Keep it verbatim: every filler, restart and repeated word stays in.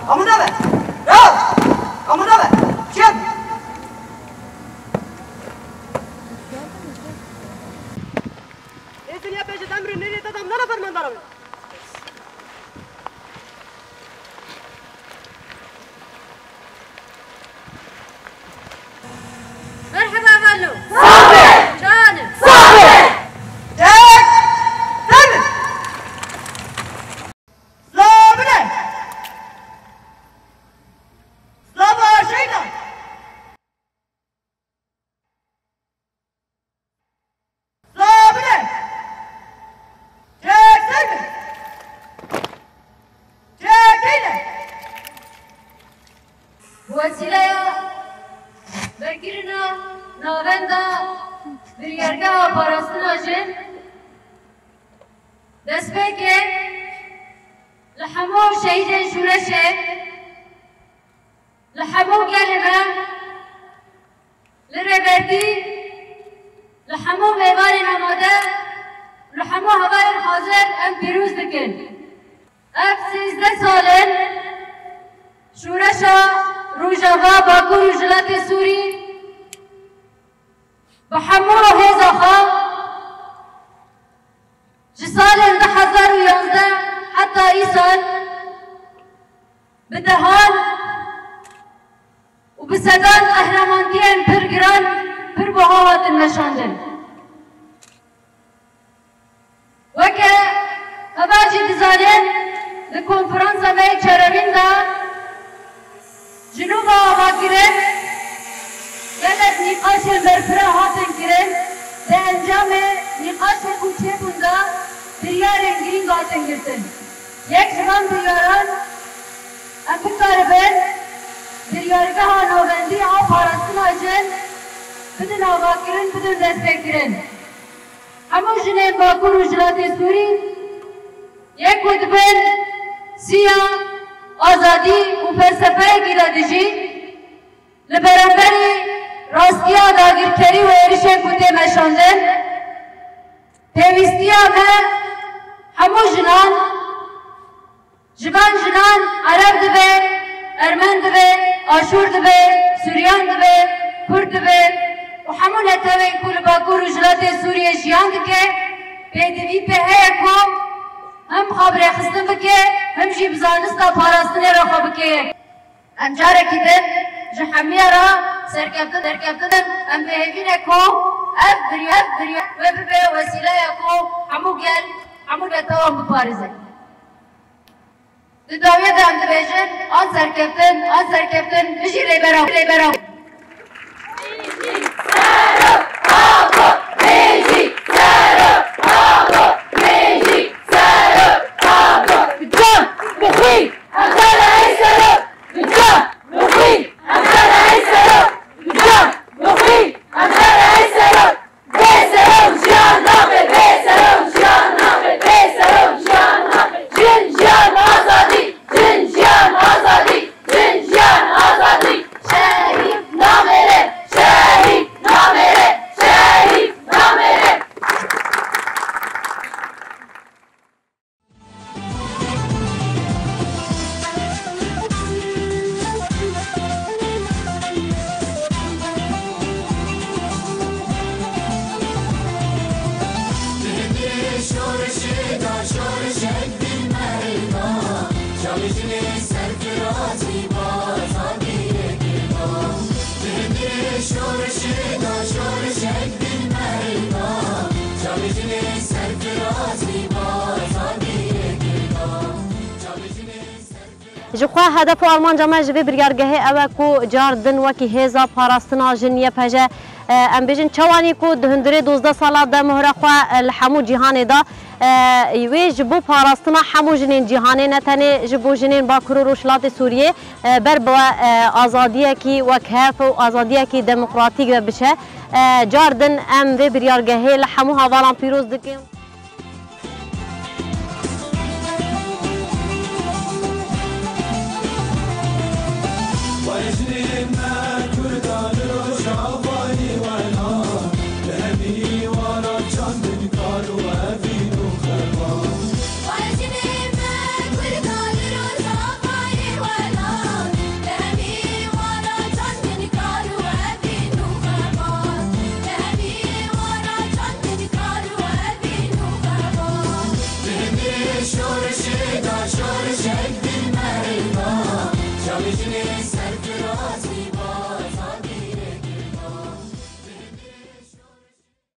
Amûda be! Raw! Amûda be! Çem! Êzin ya pêşe demrû nêrê te damdana fermandara min. Merheba Valo. Sabe! Canım. Sabe! Tek! Demir! Labile! Lava şeytan! Labile! Çekil! Çekil! Wesîleya vekirina navenda biryargeha parastina jin destpêkê li hemû şehîdên şûreşê, li hemû gelê me, li rêbertî, li hemû mêvanên amade, li hemû hevalên hazir em pîroz dikin. Ev sêzdeh sal in şûreşa Rojava, Bakur û Jilatê Sûrî bi hemû hêza xwe ji salên du hezar û yazdeh heta îsal bi dehan û bi sedan qehremantiyen pir giran, pir buha hatin meşandin. Weke heval jî dizanin, di konferansa me yê çeremîn de ji nû ve ava kirin, gelek nîqaşên berfireh hatin kirin, di encamê nîqaşê ku çêbûn de biryarên girîng hatin girtin. Yek ji van biryaran em bikaribin biryargeha navendî a parastina jin bidin avakirin, bidin destpêkirin. Hemû jinên Bakur û Jilatê Sûrî yek ku dibin siya azadî û felsefeyekî de dijî, li beramberî rastiya dagirkerî û êrişên ku tê meşandin, pêwîstiya me hemû jinan, ji van jinan Ereb dibe, Ermen dibe, Aşûr dibe, Suryan dibe, Kurd dibe û hemû netewên ku li Bakur û Jilatê Sûriyê jiyan dike, pêdivî pê heye ku him xwe bi rêxistin bike, him jî bi zanista parastinê re xwe bike. Em carekî din ji hemiya re serkeftin, serkeftin in. Em bi hêvî ne ku ev birya-, ev birya wê bibe wesîleya ku hemû gel, hemû netewan biparêze. Di dawiyê de em dibêjin, an serkeftin, an serkeftin, bijî Rêber Apo, Rêber Apo. Bi can, bi xwîn, em xwe re ey serok. Bi can, bi xwîn, em xwe re ey serok. Bi can, bi xwîn, em xwe re ey serok. Bê serok jiyan nabe, bê serok jiyan nabe, bê serok jiyan nabe. Jin, jiyan, azadî, jin, jiyan, azadî, jin, jiyan, azadî. Şehîd namêre, şehîd namêre, şehîd namêre. Ji xwe hedef û armanca me ji vê biryargehê ew e ku car din wekî hêza parastina jin Y P J, e, em bêjin çawanî ku di hundirê dozdeh sala de mohra xwe, e, li hemû cîhanê da, e, wê ji bo parastina hemû jinên cîhanê, ne tenê ji bo jinên Bakur û Rojhilatê Sûriyê, e, ber bi, e, azadiyekî wekhev û azadiyekî demokratîk ve biçe. E, car din em vê biryargehê li hemû hevalan pîroz dikin. Şoreşê da şoreşek dî me rêda, çavê jinê serfiraz dî ba.